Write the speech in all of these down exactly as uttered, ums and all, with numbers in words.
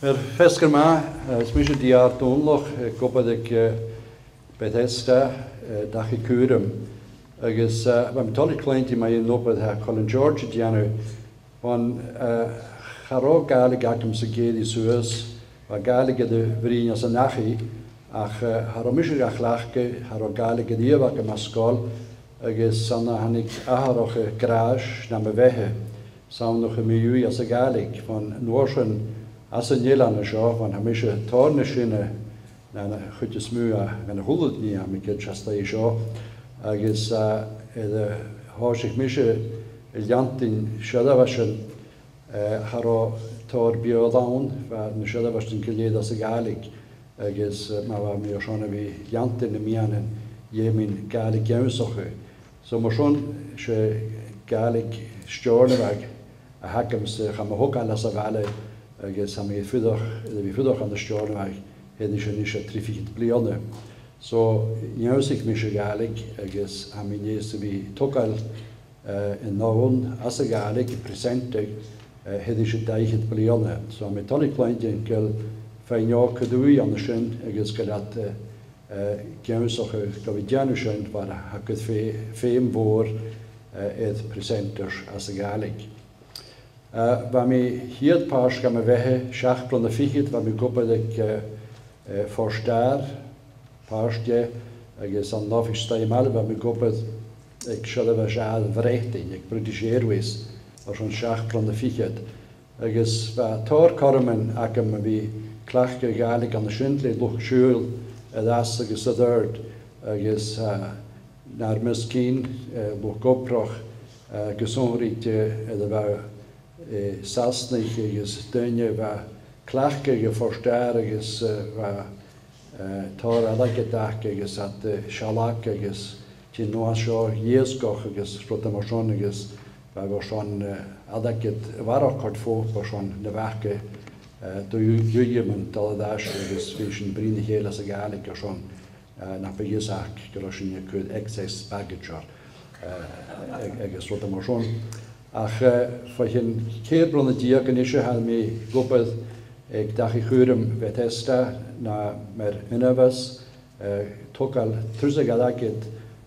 Air feasgar math, eh, is mise D R Dòmhnallach, eh, ag obair aig, eh, Bethesda, eh, Dachaigh Cùraim. Agus, eh, bha mi toilichte cluinntinn mu dheidhinn an obair a tha Colin George a' dèanamh, bhon, eh, cha robh Gàidhlig agamsa ag èirigh suas, bha Gàidhlig air a bruidhinn anns an dachaigh, ach, eh, cha robh mise ga chleachdadh, cha robh Gàidhlig a-riamh agam san sgoil, agus 's ann a thàinig atharrachadh gràis nam bheatha, 's ann a chaidh mi a-mach às a' Ghàidhlig, bhon uair sin às an eilean seo, bhon tha mise tòrr nas sine na, na chuid as motha dhen a h-uile duine a tha mi a' coimhead a-staigh an seo, agus, eh, air a thòisich mise a' leantainn seirbheisean, eh, cha robh tòrr Beurla ann, bha na seirbheisean gu lèir às a' Ghàidhlig, agus, eh, ma bha mi airson a bhith a' leantainn na meadhanan, dh'fheumainn Gàidhlig ionnsachadh. So mar sin, 's e Gàidhlig Steòrnabhaigh a th' agamsa, chaidh mo thogail às a' bhaile, agus tha mi a' fuireach, a' fuireach ann an Steòrnabhagh, thairis air ais air trì fichead bliadhna. So, dh'ionnsaich mise Gàidhlig, agus tha mi a-nis a' bhith a' togail, eh, an fhonn às a' Ghàidhlig, a' presenter, eh, thairis air dà fhichead bliadhna. So, tha mi toilichte cluinntinn gu bheil feadhainn òga ri dhol an sin, agus gu bheil iad, eh, eh, ag ionnsachadh gu bhith a' dèanamh sin, far a tha gu fè-, feum mòr, eh, air presenters às a' Ghàidhlig. Eh, bha mi a' chiad phàirt dha mo bheatha, seachd bliadhna fichead, bha mi ag obair aig, eh, eh, Forstàir, pàirt dheth, agus an oifis staigh-mhalaidh, bha mi ag obair aig seirbheis air Bhreatainn, aig British Airways, airson seachd bliadhna fichead. Agus bha tòrr chothroman agam a bhith a' cleachdadh Gàidhlig an sin le luchd-siubhail air ais agus air adhart, agus, eh, nar measg fhèin, eh, luchd-obrach, eh, gu sònraichte, eh, air a bha, eh, Sasannaich agus daoine a bha a' cleachdadh Forstàir agus, eh, bha, eh, tòrr airgead aca agus iad, eh, sealg agus tighinn a-nuas seo iasgach agus rudan mar sin agus bha, bha sin, eh, airgead a bharrachd a' cur fodha airson na bh' aca, eh, do dh'Uilleam a' dol air ais agus bha sinn a' bruidhinn ri chèile sa Ghàidhlig airson, eh, nach biodh fhios aca gu robh sinn a' cur excess baggage air, eh, ag-, agus rudan mar sin. Ach, eh, bho chionn ceithir bliadhna deug a-nis tha mi ag obair aig Dachaigh Chùraim Bethesda na mar ionmhas, eh, togail tuilleadh airgid,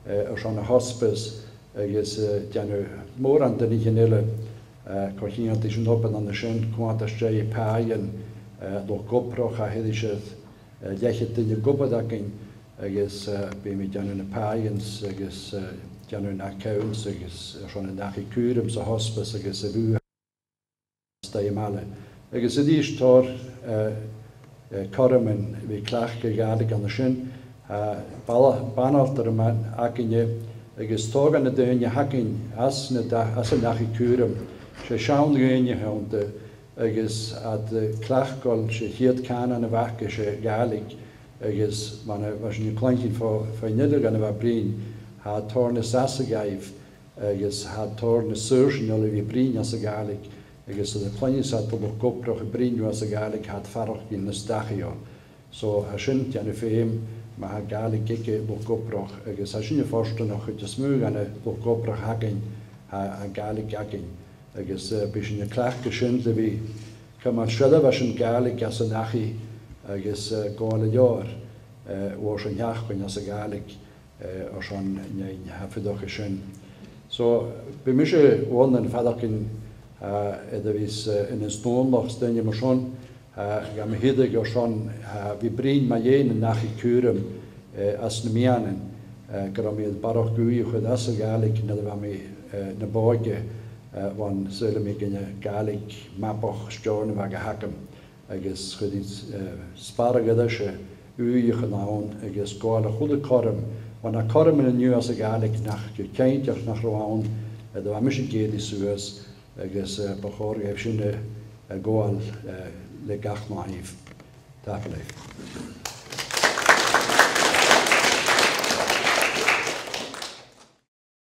eh, airson a' hospice agus, eh, dèanamh mòran de nithean eile, eh, co-cheangailte ris an obair an sin, cunntas de pàigheadh, eh, luchd-obrach a tha thairis air, eh, leth-cheud duine ag obair againn, agus, eh, bidh mi a' dèanamh na pàigheadh agus, eh, dèanamh na accounts agus, eh, airson an dachaigh cùraim 's a' hospice agus a' bhùth staigh-mhalaidh. Agus a-rithist tòrr, eh, eh, cothroman a bhith a' cleachdadh Gàidhlig an sin, eh, bala-, banaltram againne, agus tòrr de na daoine a th' againn às na da-, às an dachaigh cùraim, 's e seann dhaoine a th' annta, agus iad, eh, a' cleachdadh, 's e a' chiad chànan a bh' aca, 's e Gàidhlig, agus mar a bha sinn a' cluinntinn bho, bho Neil a bha a' bruidhinn, tha tòrr nas fhasa dhaibh, agus tha tòrr nan saorsan eile a bhith a' bruidhinn anns a' Ghàidhlig, agus nuair a chluinneas iad luchd-obrach a' bruidhinn anns a' Ghàidhlig, tha iad a' faireachdainn nas dachaigh. So, tha sin a' dèanamh feum, ma tha Gàidhlig aig luchd-obrach, agus tha sinne fortanach gun do chuid as motha dhen luchd-obrach a th' againn, tha, tha Gàidhlig againn. Agus, eh, bidh sinn a' cleachdadh sin le bhith a' cumail seirbheisean Gàidhlig anns an dachaigh agus, eh, gabhail an leabhar, eh, uair sa t-seachdain anns a' Ghàidhlig, eh, airson na daoine a tha a' fuireach an sin. So, bidh mise uaireannan a' faireachdainn, eh, air a bhith, eh, ionnsachadh is daoine mar sin, eh, gam thuigsinn airson, eh, bhith a' bruidhinn mu dheidhinn an dachaigh cùraim, eh, anns na meadhanan, eh, gun robh mi air barrachd ùidh a chur às a' Ghàidhlig nuair a bha mi, eh, nam bòidse, eh, bhon saoilidh mi gur e Gàidhlig mapach Steòrnabhaigh a th' agam. Agus chuir e, eh, sparradh oirnn-sa ùidh a chur ann agus gabhail a h-uile cothrom, bha na cothroman an-diugh anns a' Ghàidhlig nach, gu cinnteach nach robh ann, eh, nuair a bha mise ag èirigh suas, agus, eh, bu chòir dhaibh sin, eh, a ghabhail, eh, le gach nàimh. Tapadh leibh.